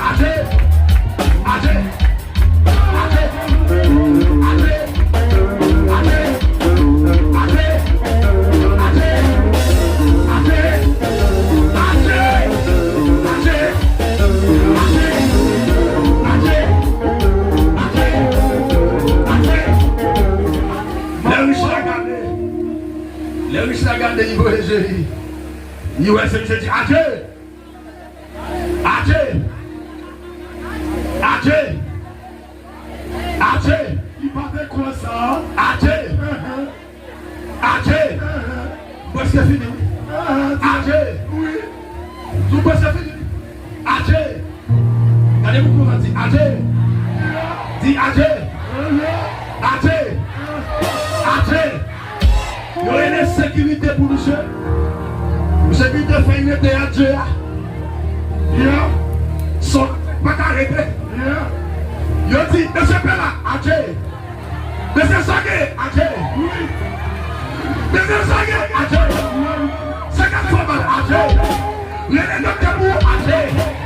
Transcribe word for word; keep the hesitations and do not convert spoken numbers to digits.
Adje! Adje! Adje! Adje! Lè rich la gade, lè rich la gade, li voye je li. Li wè se misye di, adje! Adje! Adje! Adje! Li pa te kwè sa. Adje! Adje! Prèske fini, wi. Adje! Wi. Nou prèske fini. Adje! Gade pou kouman di adje! Di adje! Adje! Adje! Yo rele sekirite pou misye. Sekirite fè l rete adje a. Yeah. Son pa ka rete. Yeah. Yo di, mesye Pela, adje. Mesye Sage, adje. Wi. Mesye Sage, adje. Wi. Sage Fòmal, adje. Rele doktè pou ou, adje.